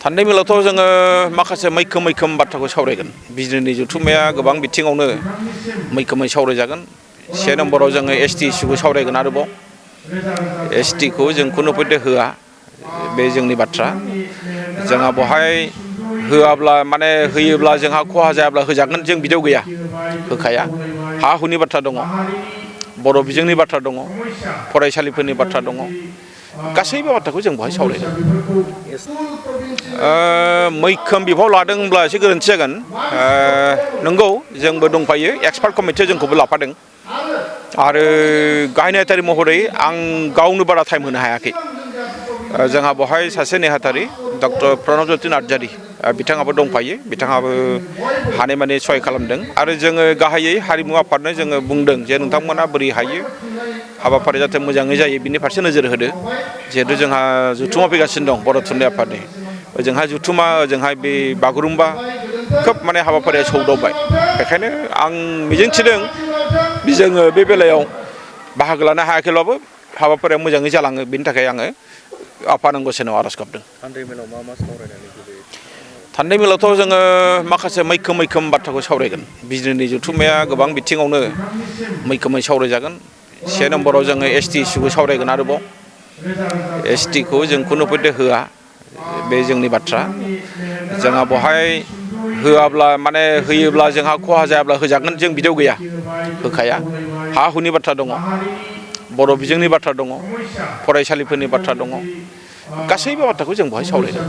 थान्दै मेलावथ' जोङो माखासे मैखोम बाथ्राखौ सावरायगोन। बिजिरनि जथुम्माया गोबां बिथिङावनो मैखोमै सावरायजागोन। से नम्बराव जोङो एसटि इस्युखौ सावरायगोन आरोबाव। एसटिखौ जों खुनु पयटे होआ, बे जोंनि बाथ्रा। जोंहा बहाय होआब्ला माने होयोब्ला जोंहा खहा जायाब्ला होजागोन जों बिदियाव गैया, होखाया। हा हुनि बाथ्रा दङ, बर' बिजोंनि बाथ्रा दङ, फरायसालिफोरनि बाथ्रा दङ। गासैबो बाथ्राखौ जों बहाय सावरायगोन। मैखोम बिफाव लादों होनब्ला एसे गोरोन्थि जागोन। नंगौ जोंबो दंफायो, एक्सपार्ट कमिटियाव जोंखौबो लाफादों। आरो गाहाय नेहाथारि महरै आं गावनो बारा टाइम होनो हायाखै। जोंहा बहाय सासे नेहाथारि डक्टर प्रणबज्योति नार्जारि बिथाङाबो दंफायो, बिथाङाबो हानायमानि सहाय खालामदों। आरो जोङो गाहायै हारिमु आफादनो जोङो बुंदों जे नोंथांमोना बोरै हायो हाबाफारि जाहाथे मोजाङै जायो बिनि फारसे नोजोर होदो। जिहेथु जोंहा जथुम्मा फैगासिनो दं बर' थुनलाइ आफादनि। ओजोंहा जथुम्मा, ओजोंहाय बे बागुरुम्बा खोब माने हाबाफारिया सौदावबाय। बेखायनो आं मिजिंथिदों जोङो बे बेलायाव बाहागो लानो हायाखैब्लाबो हाबाफारिया मोजाङै जालाङो, बेनि थाखाय आङो आफा आनान गसाइनाव आर'ज गाबदों। थान्दै मेलाव मा सावरायनानै गेलेयो? थान्दै मेलावथ' जोङो माखासे मैखोम बाथ्राखौ सावरायगोन। बिजिरनि जथुम्माया गोबां बिथिङावनो मैखोमै सावरायजागोन। से नम्बराव जोङो एसटि इस्युखौ सावरायगोन आरोबाव। एसटिखौ जों खुनु पयटे होआ, बे जोंनि बाथ्रा। जोंहा बहाय होआब्ला माने होयोब्ला जोंहा खहा जायाब्ला होजागोन जों बिदियाव गैया, होखाया। हा हुनि बाथ्रा दङ, बर' बिजोंनि बाथ्रा दङ, फरायसालिफोरनि बाथ्रा दङ। गासैबो बाथ्राखौ जों बहाय सावरायगोन।